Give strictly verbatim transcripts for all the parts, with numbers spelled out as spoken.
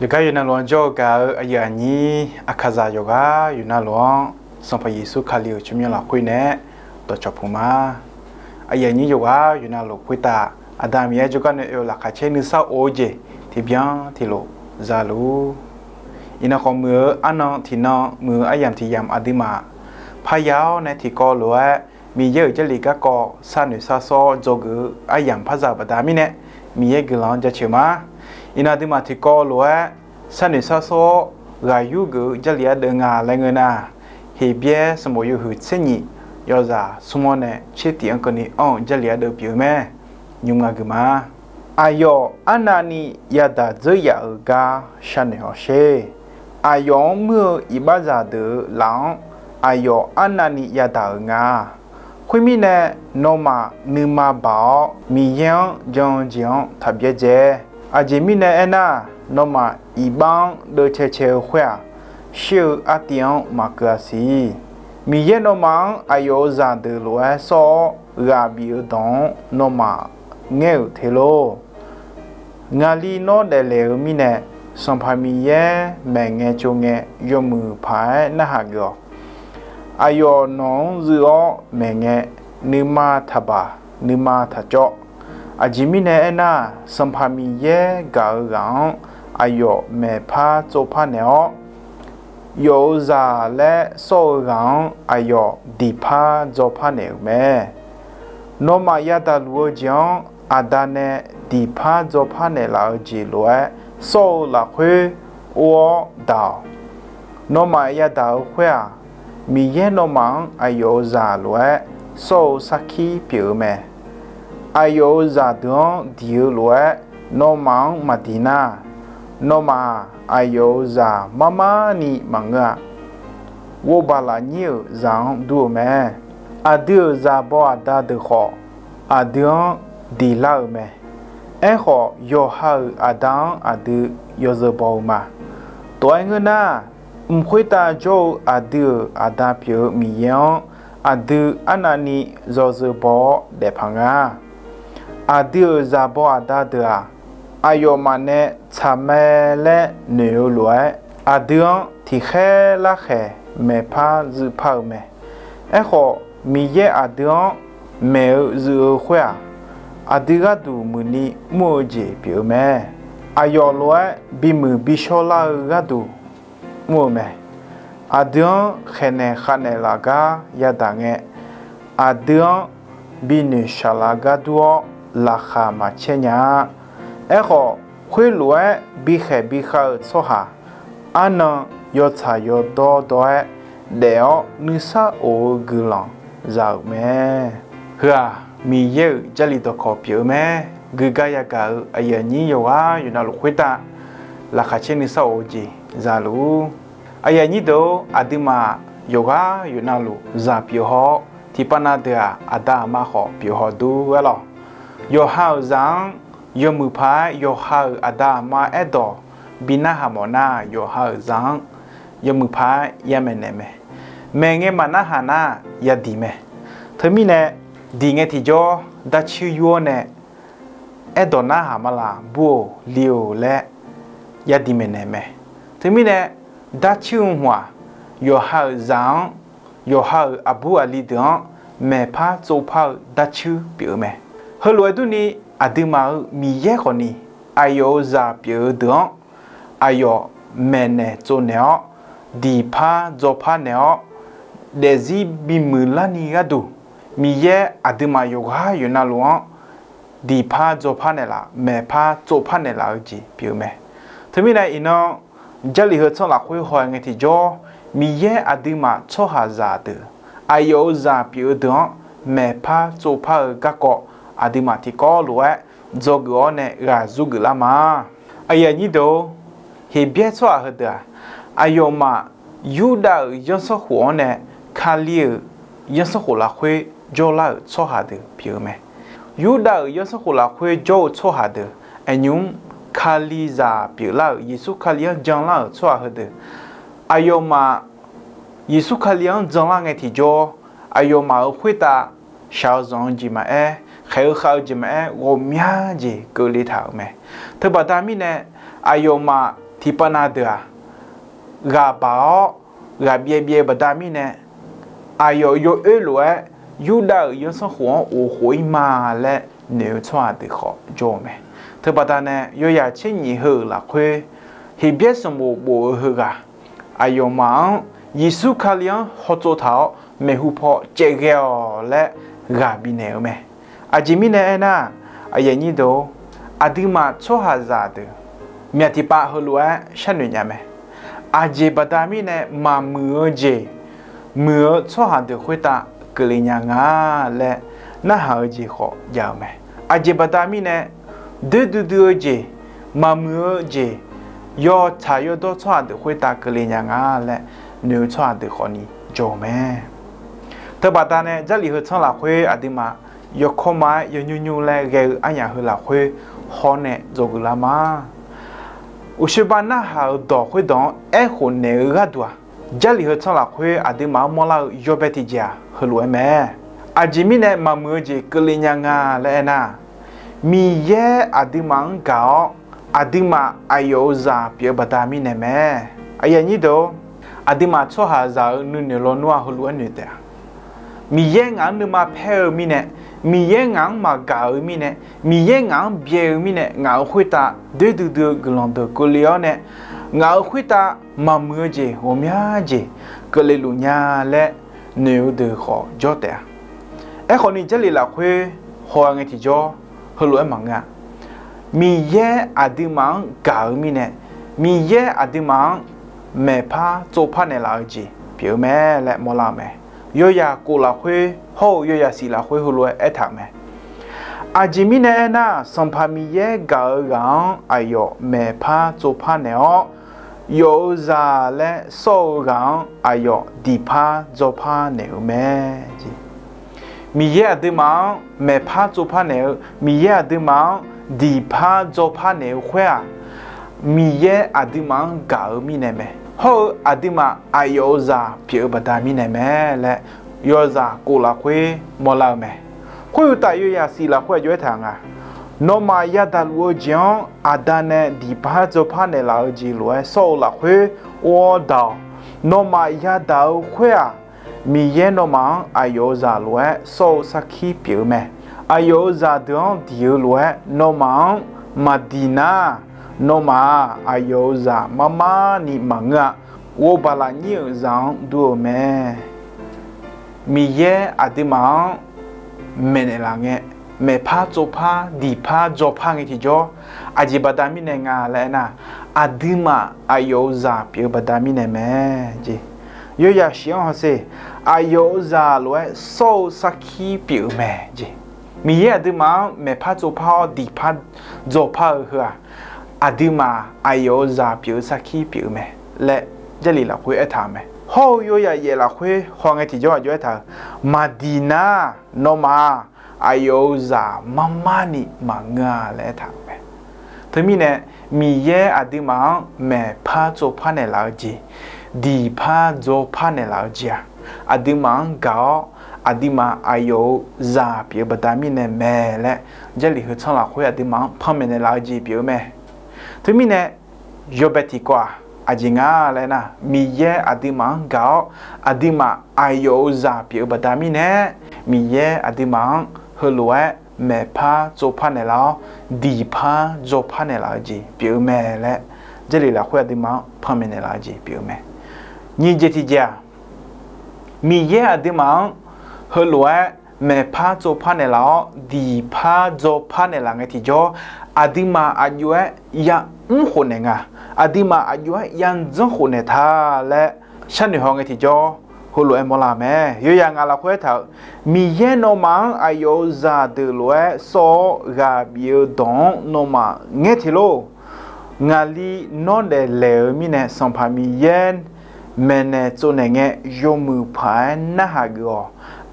Yawqgar yawqnavluf-anr jawr-eu gaq-eu aqyuif aqnyir Aqkaqzaq yawqghaq yawqnavluf-anr, Sanqpaq Yeqsur Kali-euq tsawrmyanr lafkhoer nae dawqcawq puq ma. Aqyuif aqnyir yawqghaq yawqnavluf khoertav, Aqda Miqyaer jawrgar nae oe-eu laqkhaq caer nuisar of-eu jeq tiqbyan tiqlof za luf-ur. Iqnan khawf muiq-eu arnan tiqnan muiq-eu aryamq tiq yamq aqduimaf parya-awr nae tiqkawv lof-aer Miqyaer-euq Jarlif garkawv sharnoeq sharsawr-awr dzawgeuf-eu aryamq par za-euq baqda mirnae, Miqyaer guiqlanq-anr jaceuq ma. Iqnan aqduimaf tiqkawv lof-aer sharnoeq sharsawr-awr ghaq yur geuf-eu Jarlif ardeuv nga laer ngeur nar, Heqbyaer sanqbof yawhuiq tser nyiq yawzaq smr-awr nae tser tiq-anr keuvni anr-eu Jarlif ardeuv pyeuf-eu mae. Nymr nga gui ma. Aqyawf arnavni yadaq dzeur yaf-euq gar sharnoeq hawsher. Aqyawf-anr muir-eu iqbaxzaq deuq-euq laf-anr, aqyawf arnavni yadaq-euq nga. Khoermirnae, nawmaf nuima baq-awr, Miqyaer-anr jan-eu jeq-anr taq byaerdzae. Aqjeq mirnae aernar, nawmaf iqbax-anr deuvcae cae-eu khoer-aq, shir-eu artiv-anr maqkeuv-a siq. Miqyaer nawmaf-anr aqyawf-euq zaqdeuq lof-aer sawr-awr ghaq bif-eu dawq-anr nawmaf ngaer-euq te lor. Ngaqli nawr daeflaeq-eu mirnae, Sanqpaq Miqyaer maeqngae tsovngae yawmuiq paq-aer narhaq geuf-awq. Aqyawf nawq-anr zuiv-awr maeqngae, nuima taqbaq, nuima taqcawv. Aqjeq mirnae aernar, Sanqpaq Miqyaer gaq-eu ghaq-anr aqyawf maeqpar tsovpar naeq-awr, yawf-euq zaq laer sawr-eu ghaq-anr aqyawf diqpar dzawpar naeq-euq mae. Nawmaf yadaq luf-eu jeq-anr Aqda nae diqpar dzawpar naeqlaf-eu jeq lof-aer sawr-eu lafkhoer or-awr daq-awq. Nawmaf yadaq-eu khoer-aq, Miqyaer nawmaf-anr aqyawf-euq zaq lof-aer sawr-eu sarkir pyeuf-eu mae. Aqyawf-euq zaqdeuq-anr diq-eu lof-aer nawmaf-anr maqdiq nar, nawmaf-aq, aqyawf-euq zaq marmarni maqngeur-a. Ghovbaq lafnyir-euq zaq-anr dur-eu mae. Aqdui-euq zaq baw aqda deuq khawf, aqdui-anr diq lar-euq mae. Aerkhawf, yawqha-euq aqda-anr aqdui yawzeu baw-eu ma. Tov-aer ngeur nar, mq khoertav jawr-eu aqdui-euq Aqda pyeuf-eu Miqyaer-anr aqdui arnavni yawzeu baw-awr daefpaq nga. Aqdui-euq zaq baw aqda deuq-aq, aqyawfmaf nae tsaq mae laer noeq-eu lof-aer, aqdui-anr tiqkhaer larkhaeq maeqpar zuivpar-eu mae. Aerkhawf, Miqyaer aqdui-anr maeq-eu zuiv-eu khoer-aq, aqdui gharduq muiqni mr-eu jeq pyeuf-eu mae. Aqyawf lof-aer bimuiq bishawr lar-eu gharduq mr-eu mae. Aqdui-anr khaeqnaeq khavnaeq laf gar yadaq ngae, aqdui-anr binoeq shaqlaf gar dur-awr laqkhaq maqcaer nya-a. Aerkhawf, khoerlof-aer bikhaeq bikhav-eu tsawrhaq arnan yawtsaq yawdawr dawr-aer daef-awr nuisar of-eu guiqlanq za-euq mae. Heu-aq, Miqyaer-euq Jarlif dawqkawq pyeuf-eu mae. Guiqgar yagaq-eu aqyuif aqnyir yawqghaq yawqnavluf khoertav laqkhaq caer nuisar of-eu jeq za luf-ur. Aqyuif aqnyir deuq-or, aqduimaf yawqghaq yawqnavluf zaq pyeuf haw-awr, tiqpav nav deuq-aq, aqda aqma khawf pyeuf haw dur-aer lawq. Yawqha-euq zaq-anr yawmuiq paq-aer yawqha-euq aqda aqma aerdawq bi narhaq mawf nar, yawqha-euq zaq-anr yawmuiq paq-aer yamaeq naeq mae. Maeq ngae maqnarhaq nar, yadiq mae. Teumirnae, diq ngae tiqjawr darcuir yur-awr nae, aerdawq narhaq ma laq, bur-or, li-or laer yadiq maeqnaeq mae. Teumirnae, darcuir-eu hmq-aq, yawqha-euq zaq-anr, yawqha-euq aqbur aqli deuq-anr maeqpar tsovpar-eu darcuir pyeuf-eu mae. Heulof-aer durni, aqduimaf-euq Miqyaer khawfni, aqyawf-euq zaq pyeuf-eu deuq-anr aqyawf maeqnaeq tsovnaeq-awr, diqpar dzawpar naeq-awr, daefzir bimuiq larni gharduq, Miqyaer aqduimaf yawqghaq yawqnavluf-anr diqpar dzawpar naeqlaf, maeqpar tsovpar naeqlaf-eu jeq pyeuf-eu mae. Teumirnae iqnan, Jarlif heu tsanr lafkhoer haw-aer ngae tiqjawr, Miqyaer aqduimaf tsawrhaqzaq deuq, aqyawf-euq zaq pyeuf-eu deuq-anr maeqpar tsovpar-eu garkawv aqduimaf tiqkawv lof-aer dzawgeuf-awr nae ghaq zurgeuf lar ma. Aqyuif aqnyir deuq-or, Heqbyaer tsawrhaq heudeuq-aq, aqyawfmaf Yurdav-euq zanrsanrkhof-anr nae Kali-euq zanrsanrkhof lafkhoer jawrlar-euq tsawrhaq deuq pyeuf-eu mae. Yurdav-euq zanrsanrkhof lafkhoer jawr-eu tsawrhaq deuq, aqnymr Kalizaq pyeuflar-euq Yeqsur Kali-anr janlar-euq tsawrhaq heudeuq, aqyawfmaf Yeqsur Kali-anr janlar ngae tiqjawr, aqyawfmaf-euq khoertav shaq-eu zanq-eu jeq maqaer, khaeq-eu khav-eu jeq maqaer, ghawqmya jeq keuvle taq-euq mae. Teubaqda mirnae, aqyawfmaf tiqpav nav deuq-aq, ghaq baq-awr ghaq byaev byaev-eu baqda mirnae, aqyawf yawoer lof-aer Yurdav-euq zanrsanrkhof-anr ghof khof-ir ma laer noeq-eu tsawrhaq deuq khawf jawr-eu mae. Teubaqda nae yawyaq tser nyif heu-euq lafkhoer, Heqbyaer sanqbof bof-eu heughaq, aqyawfmaf-anr Yeqsur Kali-anr hawtsov taq-awr maeqhu paw caevghae-awq laer ghaq bifnaeq-eu mae. Aqjeq mirnae aernar, aqyuif aqnyir deuq-or, aqduimaf tsawrhaqzaq deuq myaq tiqpav heulof-aer sharnoeq nya mae. Aqjeq baqda mirnae maqmuiq-eu jeq muiq-eu tsawrhaq deuq khoertav keuvle nya nga laer narhaq-eu jeq khawf jav-eu mae. Aqjeq baqda mirnae doer duidui-eu jeq, maqmuiq-eu jeq, yawtsaq yawdawr tsawrhaq deuq khoertav keuvle nya nga laer noeq-eu tsawrhaq deuq khawfni jawr-eu mae. Teubaqda nae Jarlif heu tsanr lafkhoer aqduimaf yawkawr ma-aer yawnymr nymr laer ghae-eu aryamq heu lafkhoer hawr nae dzawgeuf lar ma. Uqshoe bar narhaq-euq dawq khoerdawq-anr aerkhof naeq-eu gharduq-aq, Jarlif heu tsanr lafkhoer aqduimaf-anr mawrlar-eu yawbae tiqjeq-aq heulof-aer mae. Aqjeq mirnae maqmuiq-eu jeq keuvle nya nga laer aernar, Miqyaer aqduimaf-anr gaq-awr, aqduimaf aqyawf-euq zaq pyeuf-eu baqda mirnae mae. Aqyuif aqnyir deuq-or, aqduimaf tsawrhaqzaq-euq nuinoeq lawnmr-aq heulof-aer noeq taef-a. Miqyaer ngaq-anr nuima paer-eu mirnae, Miqyaer ngaq-anr maqgaq-eu mirnae, Miqyaer ngaq-anr byaev-eu mirnae, ngaq-euq khoertav doer duidui-eu guiqlanq deuq keuvle-awr nae, ngaq-euq khoertav maqmuiq-eu jeq ghawqmya jeq keuvle luf nya laer noeq-eu deuq khawf jawr taef-a. Aerkhawfni Jarlif lafkhoer haw-a ngae tiqjawr heulof-aer maqngeur-a. Miqyaer aqduimaf-anr gaq-eu mirnae, Miqyaer aqduimaf-anr maeqpar tsovpar naeqlaf-eu jeq pyeuf-eu mae laer mawrlar-eu mae. Yawyaq kof lafkhoer hawr-eu yawyaq siq lafkhoer heulof-aer aertaq-euq mae. Aqjeq mirnae aernar, Sanqpaq Miqyaer gaq-eu ghaq-anr aqyawf maeqpar tsovpar naeq-awr, yawf-eu zaq laer sawr-eu ghaq-anr aqyawf diqpar dzawpar naeq-eu mae. Miqyaer aqduimaf-anr maeqpar tsovpar naeq-eu, Miqyaer aqduimaf-anr diqpar dzawpar naeq-eu khoer-aq, Miqyaer aqduimaf-anr gaq-eu mirnae mae. Hawr-eu aqduimaf aqyawf-euq zaq pyeuf-eu baqda mirnae mae laer yawzaq kof lafkhoer mawrlar-eu mae. Khoeruqtaf yawyaq siq lafkhoer aqjox aertaq nga. Nawmaf yadaq luf-eu jeq-anr Aqda nae diqpar dzawpar naeqlaf-eu jeq lof-aer sawr-eu lafkhoer or-awr daq-awq. Nawmaf yadaq-eu khoer-aq, Miqyaer nawmaf-anr aqyawf-euq zaq lof-aer sawr-eu sarkir pyeuf-eu mae. Aqyawf-euq zaqdeuq-anr diq-eu lof-aer nawmaf-anr maqdiq nar, nawmaf-aq, aqyawf-euq zaq marmar ni maqngeur-a. Ghovbaq lafnyir-euq zaq-anr dur-eu mae. Miqyaer aqduimaf-anr maeqnaeq laf ngae, maeqpar tsovpar diqpar dzawpar ngae tiqjawr, aqjeq baqda mirnae nga laer aernar, aqduimaf aqyawf-euq zaq pyeuf-eu baqda mirnae mae jeq. Yawyaq shif-anr hawsher, aqyawf-euq zaq lof-aer sawr-eu sarkir pyeuf-eu mae jeq. Miqyaer aqduimaf-anr maeqpar tsovpar-awr diqpar dzawpar-eu heu-aq, aqduimaf aqyawf-euq zaq pyeuf-eu sarkir pyeuf-eu mae laer Jarlif lafkhoer aertaq-euq mae. Hawr-eu yawyaq yaef lafkhoer haw ngae tiqjawr aqjox aertaq-euq, maqdiq nar, nawmaf-aq, aqyawf-euq zaq marmar ni maqngeur-a laer aertaq-euq mae. Teumirnae, Miqyaer aqduimaf-anr maeqpar tsovpar naeqlaf-eu jeq, diqpar dzawpar naeqlaf-eu jeq-aq, aqduimaf-anr gaq-awr, aqduimaf aqyawf-euq zaq pyeuf-eu baqda mirnae mae laer, Jarlif heu tsanr lafkhoer aqduimaf-anr panmaeq naeqlaf-eu jeq pyeuf-eu mae. Teumirnae, yawbae tiqkawv-aq, aqjeq nga laer nar, Miqyaer aqduimaf-anr gaq-awr, aqduimaf aqyawf-euq zaq pyeuf-eu baqda mirnae, Miqyaer aqduimaf-anr heulof-aer maeqpar tsovpar naeqlaf-awr, diqpar dzawpar naeqlaf-eu jeq pyeuf-eu mae laer, Jarlif lafkhoer aqduimaf-anr panmaeq naeqlaf-eu jeq pyeuf-eu mae. Nyiq jeq tiqjeq-aq, Miqyaer aqduimaf-anr heulof-aer maeqpar tsovpar naeqlaf-awr, diqpar dzawpar naeqlaf ngae tiqjawr, aqduimaf aqjox-aer yamr khofnaeq nga. Aqduimaf aqjox-aer yadzanr khofnaeq ta laer sharnoeq haw ngae tiqjawr, heulof-aer mawrlar-eu mae. Yawyaq ngaq lafkhoer aertaq-euq, Miqyaer nawmaf-anr aqyawf-euq zaqdeuq lof-aer sawr-awr ghaq bif-eu dawq-anr nawmaf ngaer teq lor. Ngaqli nawr daeflaeq-eu mirnae, Sanqpaq Miqyaer maeqnaeq tsovnaeq ngae, yawmuiq paq-aer narhaq geuf-awq.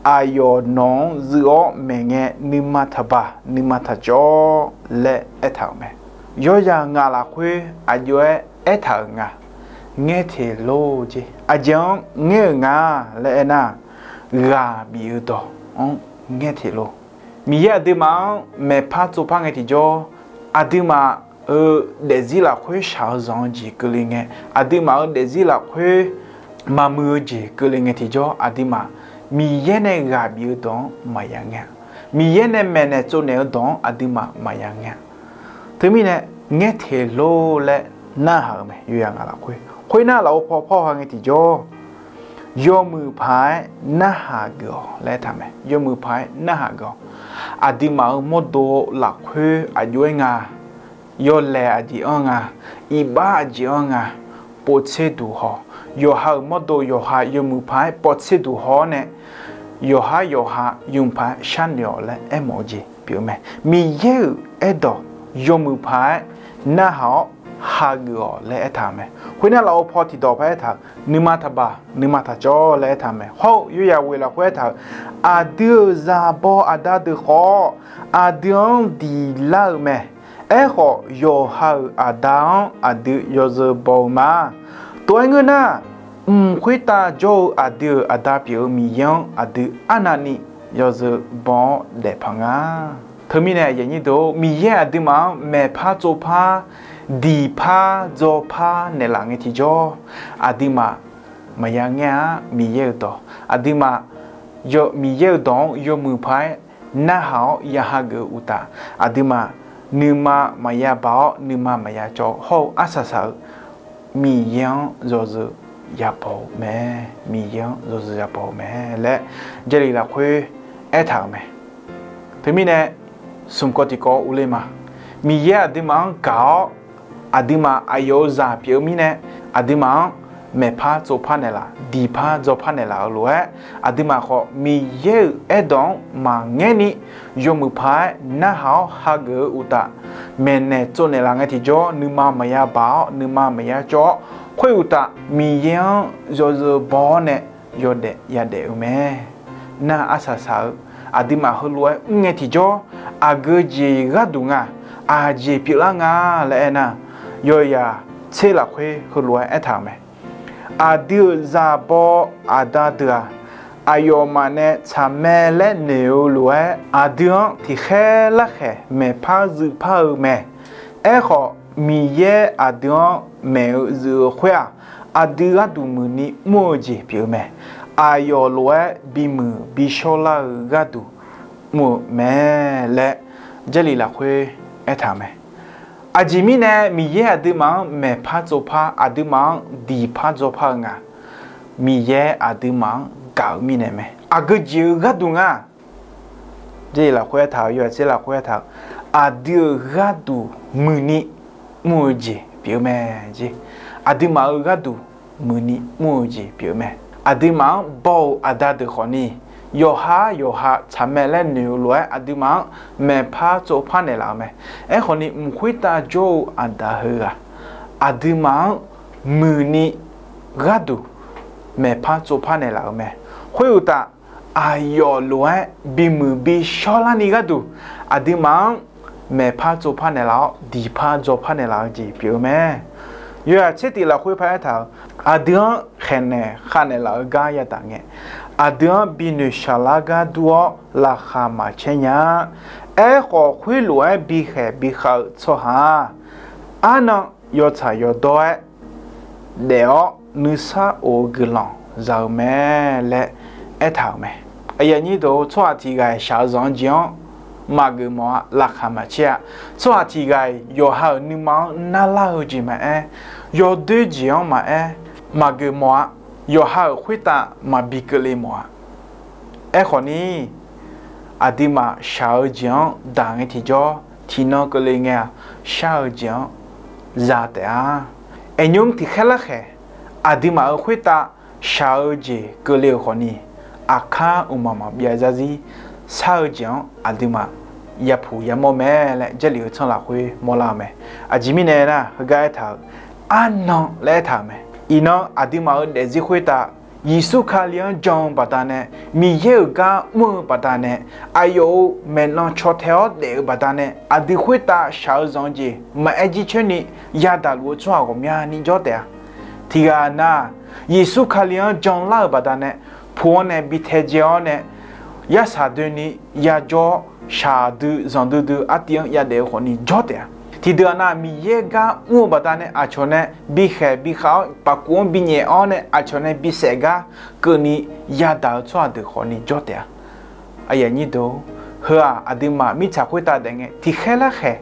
Aqyawf nawq-anr zuiv-awr maeq ngae, nuima taqbaq nuima taqcawv laer aertaq-euq mae. Yawyaq ngaq lafkhoer aqjox-aer aertaq-euq nga. Ngaer teq lor jeq. Aqjeq-anr ngaer-euq nga laer aernar, ghaq bif-eu dawq-anr ngaer teq lor. Miqyaer aqduimaf-anr maeqpar tsovpar ngae tiqjawr, aqduimaf eu daefzir lafkhoer shaq-eu zanq-eu jeq keuvle ngae, aqduimaf-euq daefzir lafkhoer maqmuiq-eu jeq keuvle ngae tiqjawr, aqduimaf Miqyaer nae ghaq bif-eu dawq-anr maqya ngae-a. Miqyaer nae maeqnaeq tsovnaeq-eu dawq-anr aqduimaf maqya ngae-a. Teumirnae, ngaer teq lor laer narhaq-euq mae, yawqghaq lafkhoer. Khoernar, lafov paw parhaw ha ngae tiqjawr, yawmuiq paq-aer narhaq geuf-awq laer aertaq mae. Yawmuiq paq-aer narhaq geuf-awq. Aqduimaf-euq mawrdo lafkhoer aqjox-aer nga, yawlaeq aqjeq-anr nga, iqbax aqjeq-anr nga, povtser duq haw. Yawqha-euq mawrdo yawqha yawmuiq paq-aer povtser duq haw-awr nae, yawqhar yawqha yawmuiq paq-aer sharnoeq-awq laer aermawf-eu jeq pyeuf-eu mae. Miqyaer-euq aerdawq yawmuiq paq-aer narhaq-awr hageuf-awq laer aertaq-euq mae. Khoernar, lafov paw tiqdawq paq-aer aertaq-euq, nuima taqbaq nuima taqcawv laer aertaq-euq mae. Hawr-eu yawyaq ghoeq lafkhoer aertaq-euq, aqdui-euq zaq baw aqda deuq khawf, aqdui-anr diq lar-eu mae. Aerkhawf, yawqha-euq aqda-anr aqdui yawzeu baw-eu ma. Tov-aer ngeur nar, mq khoertav jawr-eu aqdui-euq aqda pyeuf-eu Miqyaer-anr aqdui arnavni yawzeu baw-awr daefpaq nga. Teumirnae, Miqyaer aqduimaf-anr maeqpar tsovpar, diqpar dzawpar naeqlaf ngae tiqjawr, aqduimaf maqya ngaer-a. Miqyaer-euq dawq, aqduimaf Miqyaer-euq dawq-anr yawmuiq paq-aer narhaq-awr ya hageuf-eu uqtaf, aqduimaf nuima maqya baq-awr nuima maqya cawv hawr-eu arsaq saq-eu Miqyaer-anr yawzeu yabaw-eu mae. Miqyaer-anr yawzeu yabaw-eu mae laer Jarlif lafkhoer aertaq-euq mae. Teumirnae, smq kawv tiqkawv urler ma. Miqyaer aqduimaf-anr gaq-awr, aqduimaf aqyawf-euq zaq pyeuf-eu mirnae, aqduimaf-anr maeqpar tsovpar naeqlaf, diqpar dzawpar naeqlaf-eu lof-aer, aqduimaf khawf Miqyaer-euq aerdawq-anr maqngaerni yawmuiq paq-aer narhaq-awr hageuf-eu uqtaf, maeqnaeq tsovnaeq laf ngae tiqjawr, nuima maqya baq-awr nuima maqya cawv-awr, khoer uqtaf Miqyaer-anr yawzeu baw-awr nae yawdaef yadaef-eu mae. Nar arsaq saq-eu aqduimaf heulof-aer mr ngae tiqjawr, aqgeu jeq gharduq nga, aqjeq pyeuflar nga laer aernar, yawyaq tser lafkhoer heulof-aer aertaq-euq mae. Aqdui-euq zaq baw aqda deuq-aq, aqyawfmaf nae tsaqmae laer noeq-eu lof-aer, aqdui-anr tiqkhaer larkhaeq maeqpar zuivpar-eu mae. Aerkhawf, Miqyaer aqdui-anr maeq-eu zuif-eu khoer-aq, aqdui gharduq muiqni mr-eu jeq pyeuf-eu mae. Aqyawf lof-aer bimuiq bishawr lar-eu gharduq mr-eu mae laer Jarlif lafkhoer aertaq-euq mae. Aqjeq mirnae Miqyaer aqduimaf-anr maeqpar tsovpar, aqduimaf-anr diqpar dzawpar-eu nga. Miqyaer aqduimaf-anr gaq-eu mirnae mae. Aqgeu jeq-eu gharduq nga. Jarlif lafkhoer aertaq-euq, yawyaq tser lafkhoer aertaq-euq, aqdui-euq gharduq muiqni mr-eu jeq pyeuf-eu mae. Aqduimaf-euq gharduq muiqni mr-eu jeq pyeuf-eu mae. Aqduimaf-anr baw-euq aqda deuq khawfni, yawqhar yawqha tsaqmae laer noeq-eu lof-aer aqduimaf-anr maeqpar tsovpar naeqlaf-eu mae. Aerkhawfni, mq khoertav jawr-eu aqda heughaq aqduimaf-anr muiqni gharduq maeqpar tsovpar naeqlaf-eu mae. Khoer uqtaf, aqyawf lof-aer bimuiq bishawr larni gharduq aqduimaf-anr maeqpar tsovpar naeqlaf-awr diqpar dzawpar naeqlaf-eu jeq pyeuf-eu mae. Yawyaq tser tif lafkhoer paq-aer aertaq-euq, aqdui-anr khaeqnaeq khavnaeq laf-eu gar yadaq ngae, aqdui-anr binoeq shaqlar gar dur-awr laqkhaq maqcaer nya-a. Aerkhawf, khoerlof-aer bikhaeq bikhav-eu tsawrhaq-aq, arnan yawtsaq yawdawr-aer daef-awr nuisar of-eu guiqlanq za-eu mae laer aertaq-euq mae. Aqyuif aqnyir deuq, tsawrhaq tiq ghaq-iq shaq-eu zanq-eu jeq-anr maqgeuf mawf-a, laqkhaq maqcaer-a. Tsawrhaq tiq ghaq-iq yawqha-euq nuima-anr narlar-eu jeq maqaer, yawdoer jeq-anr maqaer, maqgeuf mawf-a. Yawqha-euq khoertav maqbi keuvle mawf-a. Aerkhawfni, aqduimaf shaq-eu jeq-anr daq ngae tiqjawr, tiqnan keuvle ngae-aq, shar-eu jeq-anr za taef-a. Aernar, tiqkhaer larkhaeq aqduimaf-euq khoertav shaq-eu jeq keuvle-euq khawfni, aqkar mqmaq maqbyav zarzir shar-eu jeq-anr aqduimaf yapuq yamawr mae laer Jarlif-eu tsanr lafkhoer mawrlar-eu mae. Aqjeq mirnae aernar, heugar aertaq-euq, arnan laer aertaq-euq mae. Iqnan aqduimaf-euq daefzir khoertav Yeqsur Kali-anr jan-eu baqdanae, Miqyaer-euq gar mr-eu baqdanae, aqyawf-euq maeqnan caw tae-awr daef-eu baqdanae, aqdui khoertav shaq-eu zanq-eu jeq maqaer jircoer ni yadaq luf-eu tsawrhaq ghawqmyani jawr taef-a. Tiqghaq nar, Yeqsur Kali-anr janlar-euq baqdanae, pu-anr nae bi taedzae-awr nae, yarsaq doeni yajawr-awr, shaqdui zanqdui dui artiv-anr yadaef-eu khawfni jawr taef-a. Tiqdeuq-aq nav, Miqyaer gar mr-eu baqdanae aqcawq nae bikhaeq bikhav-awr, pafkuf-anr binyaef-awr nae aqcawq nae bisaef gar keuvni yadaq-eu tsawrhaq deuq khawfni jawr taef-a. Heu-aq aqduimaf mirtsaq khoertav daef ngae tiqkhaer larkhaeq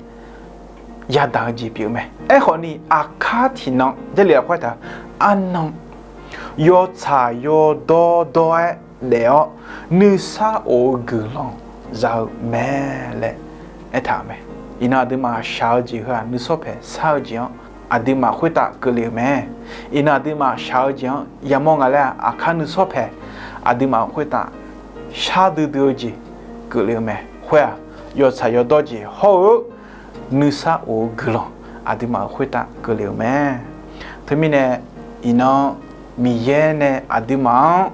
yadaq-eu jeq pyeuf-eu mae. Aerkhawfni aqkar tiqnan Jarlif lafkhoer taq-eu arnan yawtsaq yawdawr dawr-aer daef-awr nuisar of-eu guiqlanq za-eu mae laer aertaq-euq mae. Iqnan aqduimaf shaq-eu jeq heu-aq nuisar paeq shar-eu jeq-anr aqduimaf khoertav keuvle-euq mae. Iqnan aqduimaf shaq-eu jeq-anr yamawr nga laer-aq, aqkar nuisar paeq aqduimaf khoertav shar duidui-eu jeq keuvle-eu mae. Khoer-aq yawtsaq yawdawr jeq hawr-eu nuisar of-eu guiqlanq aqduimaf-euq khoertav keuvle-euq mae. Teumirnae iqnan Miqyaer nae aqduimaf-anr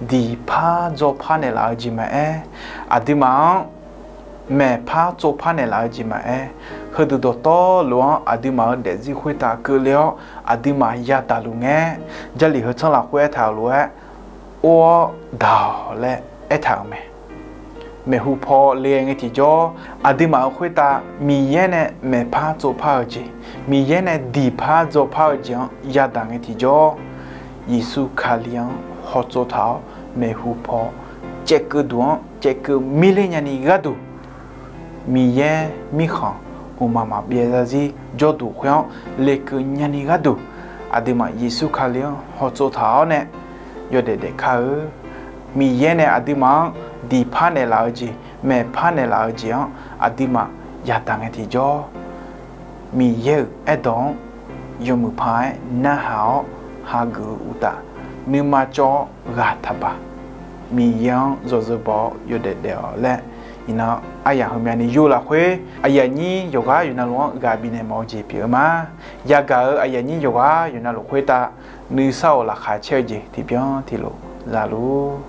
diqpar dzawrpar naeqlaf-eu jeq maqaer, aqduimaf-anr maeqpar tsovpar naeqlaf-eu jeq maqaer, heudeuq dawqtawvluf-anr aqduimaf-euq daefzir khoertav keuvle-awr aqduimaf yadaq luf ngae, Jarlif heu tsanr lafkhoer aertaq-euq lof-aer or-awr daq-awq laer aertaq-euq mae. Maeqhu paw le ngae tiqjawr, aqduimaf-euq khoertav Miqyaer nae maeqpar tsovpar-eu jeq, Miqyaer nae diqpar dzawrpar-eu jeq-anr yadaq ngae tiqjawr, Yeqsur Kali-anr hawtsov taq-awr maeqhu paw caevkeuv duq-anr caevkeuv mirler nyani gharduq, Miqyaer mirkhanq mqmaq maqbyav zarzir jawrduq khoer-anr lekeuv nyani gharduq, aqduimaf Yeqsur Kali-anr hawtsov taq-awr nae yawdaef daef kar-eu. Miqyaer nae aqduimaf-anr diqpar naeqlaf-eu jeq, maeqpar naeqlaf-eu jeq-anr aqduimaf yadaq ngae tiqjawr, Miqyaer-euq aerdawq-anr yawmuiq paq-aer narhaq-awr hageuf-eu uqtaf, nuima cawv-awr ghaq taqbaq, Miqyaer-anr yawzeu baw-awr yawdaef daef-awq laer, iqnan aryaq heumyani yur lafkhoer aqyuif aqnyir yawqghaq yawqnan luf-anr ghaq bifnaeq mawf-eu jeq pyeuf-eu ma. Yagaq-euq aqyuif aqnyir yawqghaq yawqnan luf khoertav nuisar of laqkhaq caer-eu jeq tiqbyan tiqlof za luf.